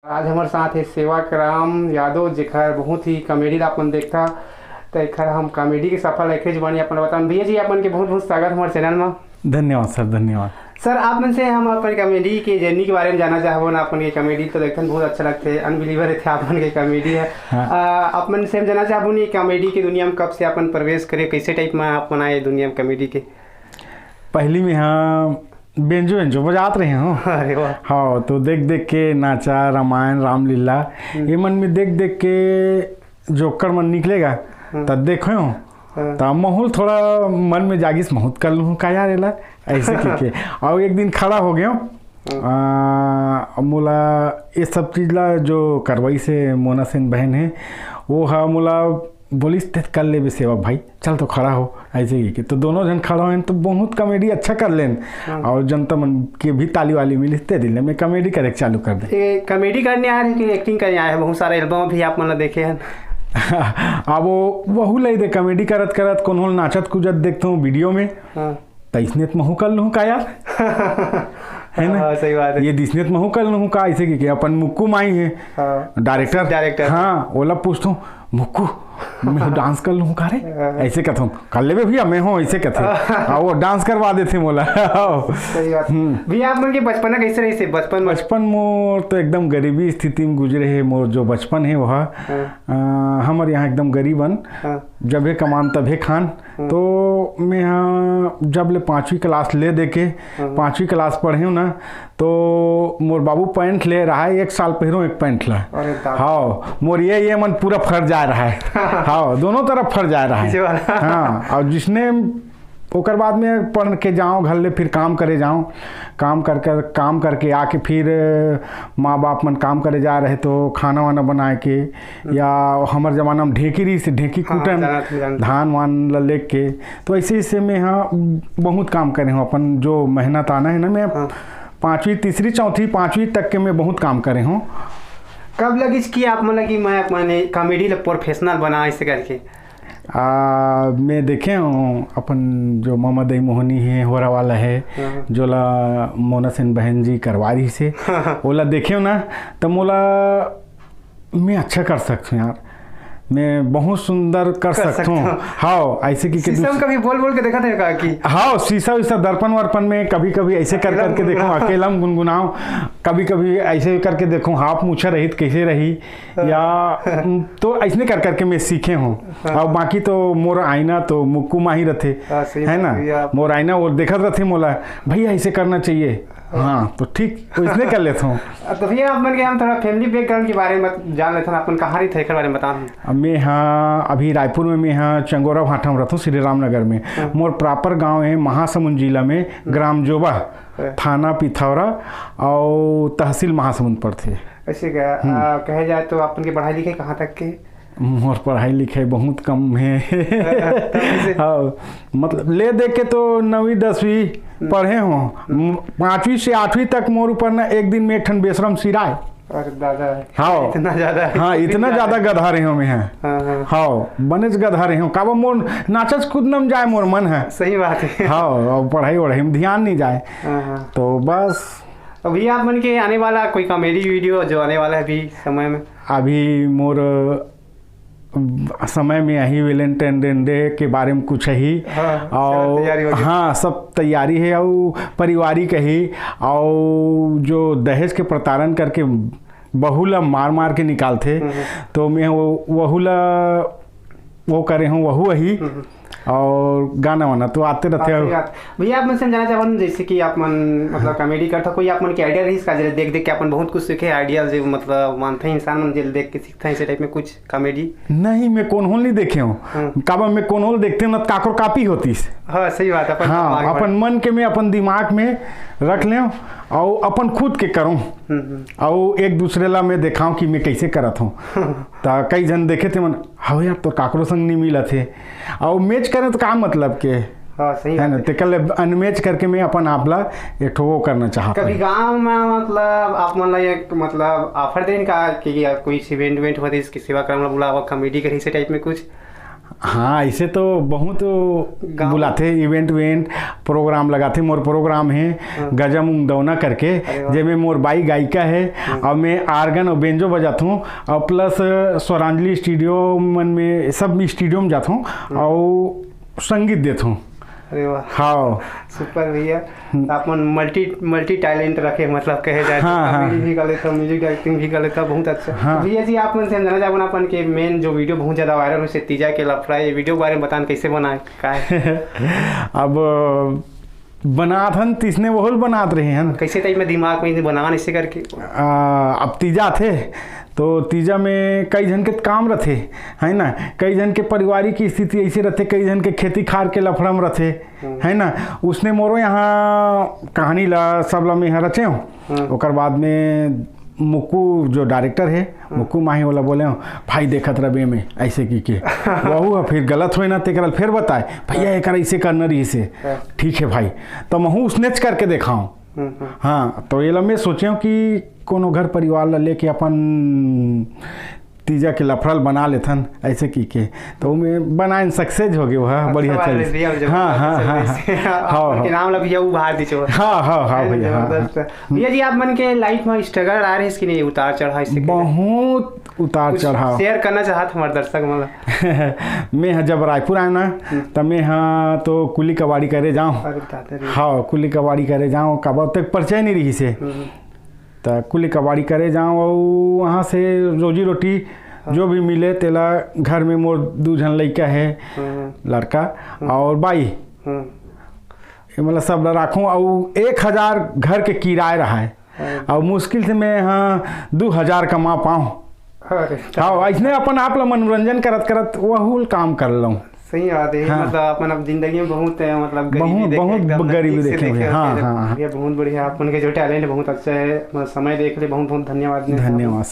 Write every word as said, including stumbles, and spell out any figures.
आज हमर साथ हे सेवक राम यादव, जेकर बहुत ही कॉमेडी ला अपन देखता। त एखर हम कॉमेडी के सफर एखरे जुबानी अपन बतान। भैया जी, अपन के बहुत बहुत स्वागत हमर चैनल में। धन्यवाद सर, धन्यवाद। सर, आप मन से हम अपन कॉमेडी के जर्नी के बारे में जानना चाहबो ना। अपन के कॉमेडी तो देखथन, बहुत अच्छा लगथे, अनबिलीवर रहिथे आप मन के कॉमेडी है। हाँ। आ, आप मन से हम जानना चाहबो नी, कॉमेडी के दुनिया में कब से अपन प्रवेश करे, कैसे टाइप में आप मन आए दुनिया में कॉमेडी के? पहली में हाँ बेंजो वेंजो बजात रहे हूँ। अरे वाह। हाँ, तो देख देख के नाचा, रामायण, रामलीला, हम्म। ये मन में देख देख के जोकर मन निकलेगा, हम्म। तब देखो हूँ। हाँ। त महूँ ल थोड़ा मन में जागिस, महूँ त कर लूँ का यार एला, ऐसे कह के। और एक दिन खड़ा हो गया हूँ। हाँ। आ, मोला ये सब चीज ला जो करवाई से मोना सेन बहन है, वो हा मोला बोलिस, "ते कर लेबे सेवक भाई, चल तो खड़ा हो", ऐसे कह के। तो दोनों जन खड़ा होएन तो बहुत कॉमेडी अच्छा कर लेन। हाँ। और जनता मन के भी ताली वाली मिलिस, ते दिन ले मैं कॉमेडी करे चालू कर दे। ये कॉमेडी करने आए हैं कि एक्टिंग करने आए हैं? बहुत सारा एल्बम भी आप मन ला देखे हैं। अब वो वहू ले दे, कॉमेडी करत करत कोनो ल नाचत कूदत देखथों वीडियो में, हाँ। त इसने त महूँ कर लूँ का यार? है ना? हाँ, सही बात है। ये दिसने त महूँ कर लूँ का? ऐसे कि, कि अपन मुक्कू माई है, हाँ। डायरेक्टर। डायरेक्टर। हाँ, ओला पूछथों, "मुक्कू, मैं डांस कर लूँ का रे?" हाँ। ऐसे कथों, "कर लेबे भैया, मैं हूँ", ऐसे कथे। हाँ, वो डांस करवा देथे मोला। सही बात। हम्म। भैया, आप मन के बचपना कैसे रहिस हे? बचपन में? बचपन मोर तो एकदम गरीबी स्थिति में गुजरे है। मोर जो बचपन है वह, हाँ। अ, हमर यहाँ एकदम गरीबन, हाँ। जब हे कमान तब हे खान। हम्म। तो मैं यहाँ जब ले पाँचवीं क्लास ले दे के, हम्म। पाँचवीं क्लास पढ़े हूँ ना, तो मोर बाबू पैंट ले रहा है, एक साल पहिरों एक पैंट ला। अरे दादा। हाँ, मोर ये, ये मन पूरा फर जा रहा है। हाँ, दोनों तरफ फर जा रहा है। पीछे वाला। हाँ, और जिसने ओकर बाद में पढ़ के जाओ घर ले, फिर काम करे जाओ, काम कर कर, काम करके आके फिर माँ बाप मन काम करे जा रहे तो खाना वाना बनाए के, या हमर जमाना में ढेंकी रहिस, ढेंकी हाँ, कूटन, जानत हूँ, जानत हूँ। धान वान ल लेके। तो ऐसे, ऐसे में हाँ बहुत काम करे हूँ, अपन जो मेहनत आना है ना, मैं हाँ। पाँचवीं, तीसरी, चौथी, पाँचवीं तक के मैं बहुत काम करे हूँ। कब लगिस कि आप मन ल कि मैं अपने कॉमेडी ल प्रोफेशनल बना, ऐसे करके? आ, मैं देखे हूँ अपन जो ममा दई मोहनी है, होरा वाला है, हाँ। जोला मोना सेन बहन जी करवा रहिस हे, ओला देखे हूँ ना, तो मोला मैं अच्छा कर सकथों यार, मैं बहुत सुंदर कर कर सकथों। सकथों। हाँ, ऐसे कि, कि शीशा में दूस- कभी बोल बोल के देखा था का कि? हाँ, शीशा उषा दर्पण वर्पण में कभी कभी ऐसे कर अकेला करके देखो, गुनगुनाओ। अकेला में गुनगुनाओ, कभी कभी ऐसे करके देखो, हाफ मूछा रही तो कैसे रही, हाँ। या तो ऐसने कर करके मैं सीखे हूँ। हाँ। और बाकी तो मोर आईना तो मुक्कू माही रथे, हाँ, सही है बात ना? है, आप मोर आईना वो देखत रथे मोला, "भैया ऐसे करना चाहिए।" हाँ, तो ठीक, तो इसने कर लेता हूँ। तो भैया, आप मन के हम थोड़ा फैमिली बैकग्राउंड के बारे में जान लेते हैं, अपन कहाँ रही थे, एक बारे में बता दें। अब मैं हाँ, अभी रायपुर में मैं हाँ चंगोरा भाटा में रहता हूँ, श्री रामनगर में। हाँ। मोर प्रॉपर गांव है महासमुंद जिला में, हम्म। ग्राम जोबा, हाँ। थाना पिथौरा और तहसील महासमुंद पड़थे। ऐसे क्या, हम्म। आ, कहे जाए तो अपन के पढ़ाई लिखाई कहाँ तक के? मोर पढ़ाई लिखाई बहुत कम है। तब से? हाँ, मतलब ले दे के तो नवीं दसवीं हम्म। पढ़े हो। हम्म। पाँचवीं से आठवीं तक मोर ऊपर ना एक दिन में एक ठन बेशरम सिराए। अरे दादा, हाँ। इतना ज्यादा, हाँ, इतना ज्यादा। ज्यादा गधा रहे हो मैं, हाँ। हाँ, हाँ। हाँ, बनेच गधा रहे हो। काबर मोर नाचच कूदना में जाए मोर मन है। सही बात है। हाँ, और पढ़ाई वढ़ाई में ध्यान नहीं जाए। हाँ, हाँ। तो बस। अभी आप मन के आने वाला कोई कॉमेडी वीडियो जो आने वाला है अभी समय में? अभी मोर समय में यही वैलेंटाइन डे के बारे में कुछ ही। हाँ, और सारा तैयारी हो गया। हाँ, सब तैयारी है। और पारिवारिक ही, और जो दहेज के प्रताड़न करके बहू ला मार मार के निकालथे, हम्म। तो मैं वो, वहू ला वो करे हूँ, वहू वही। हम्म। और गाना वाना तो आते रहते हैं। भैया, आप मन से हम जानना चाहवन, जैसे कि आप मन मतलब कॉमेडी करता, कोई आप मन के आइडिया रहिस का, जे देख देख के अपन बहुत कुछ सीखे, आइडिया जे मतलब मानते हैं इंसान मन, जे देख के सीखते हैं, इसे टाइप में कुछ कॉमेडी? नहीं, मैं कोनो ल नहीं देखे हूँ। हाँ। काबर मैं कोनो ल देखते हूँ ना, काकरो कॉपी होतीस। हाँ, सही बात है, अपन हाँ, दिमाग में। अपन मन के मैं अपन दिमाग में रख लें और अपन खुद के करूँ। हम्म, हम्म। और एक दूसरे ला मैं देखाऊँ कि मैं कैसे करत हूँ। त कई झन देखे थे मन, "हव यार, तो काकरो संग नहीं मिलत हे।" और मैच करें तो का मतलब के? हाँ, सही है बात ना, है। तेकर ले अनमैच करके मैं अपन आप ला एक ठो वो करना चाहता कभी हूँ। गाँव में मतलब आप मन ला एक मतलब ऑफर देन का कि या कोई इवेंट वेंट होती इसकी सेवा करने वाला बुलावा, कॉमेडी करी, इसे टाइप में कुछ? हाँ, ऐसे तो बहुत गाँव बुलाथे, इवेंट वेंट प्रोग्राम लगाथे। मोर प्रोग्राम हे हाँ। गजम उंगदौना करके, अरे वाह। जेमे मोर बाई गायिका हे, हाँ। और मैं आर्गन और बेंजो बजाथूँ, और प्लस स्वरांजलि स्टूडियो मन में, सब स्टूडियो में जाथूँ हाँ। और संगीत देथूँ। अरे वाह। हाँ। सुपर भैया। हम्म। आप मन मल्टी, मल्टी टैलेंट रखे, मतलब कहे जाए तो हाँ, हाँ। कॉमेडी भी कर लेता, म्यूजिक डायरेक्टिंग भी कर लेता, बहुत अच्छा। हाँ। भैया जी, आप मन से हम जानना चाहबो ना, अपन के मेन जो वीडियो बहुत ज्यादा वायरल होइसे, तीजा के लफड़ा, ये वीडियो के बारे में बतान, कैसे बनाए, का है? अब बनात हन, तिसने वहुल बनात रहे हन। कैसे टाइप में दिमाग में बनान, इसे करके? आ, अब तीजा आथे, तो तीजा में कई झन के काम रथे, है ना? कई झन के पारिवारिक स्थिति ऐसे रथे, कई झन के खेती खार के लफड़ा में रथे, हम्म। है ना? उसने मोरो यहाँ कहानी ला, सब ला मैं यहाँ रचे हूँ। हम्म। ओकर बाद में मुक्कू जो डायरेक्टर है, हम्म। मुक्कू माही वाला बोले हूँ, "भाई देखत रबे में ऐसे की के।" वहू ह फिर गलत होए ना, तेकरा फिर बताए, "भैया एकर ऐसे करना रही से।" हाँ। "ठीक है भाई।" तो महू उसने च करके देखा हूँ। हम्म, हम्म। हाँ, तो ये ला मैं सोचे हूँ कि कोनो घर परिवार ला लेके अपन तीजा के लफड़ा ल बना लेथन, ऐसे की के। तो ओमे बनाए सक्सेस हो गए, वह अच्छा बढ़िया बात चल। है भैया, जब हाँ, हाँ, सक्सेस हाँ, होइसे। हाँ। हाँ, अपन के हाँ। नाम ला भैया उभार दीचो। हाँ, हाँ, हाँ, है ना, भैया, हाँ, जबरदस्त। हाँ। भैया जी, आप मन के लाइफ में स्ट्रगल आ रहे कि नहीं, उतार चढ़ाव, इससे कैसे? बहुत उतार कुछ चढ़ाव। शेयर करना चाहत हमारे दर्शक मन ला। मैं ह जब रायपुर आए ना, हम्म। त मैं ह तो कुली कबाड़ी करे जाऊँ। अरे दादा रे। हाँ, कुली कबाड़ी करे जाऊँ, काबर तक परिचय नहीं रही से। हम्म। त कुली कबाड़ी करे जाऊँ, और वहाँ से रोजी रोटी हाँ। जो भी मिले, तेला घर में मोर दू झन लइका है, हम्म। लड़का हम्म। और बाई। हम्म। ये मतलब सब ला राखूँ, और एक हजार घर के किराए रहा है। हाँ। और मुश्किल से मैं, हाँ, दू हजार कमा पाऊँ। अरे। हाँ, ऐसने अपन आप ला मनोरंजन करत करत वहू काम कर लूँ। सही बात है, हाँ। मतलब अपन अब जिंदगी में बहुत है, मतलब गरीबी बहुत, देखे, बहुत एकदम गरीबी नजदीक से देखे हुए देखे हैं। हाँ, होते हैं। हाँ, हाँ। ये बहुत बढ़िया, अपन के जो टैलेंट बहुत अच्छा है, मतलब समय देख ले, बहुत बहुत धन्यवाद। धन्यवाद सर।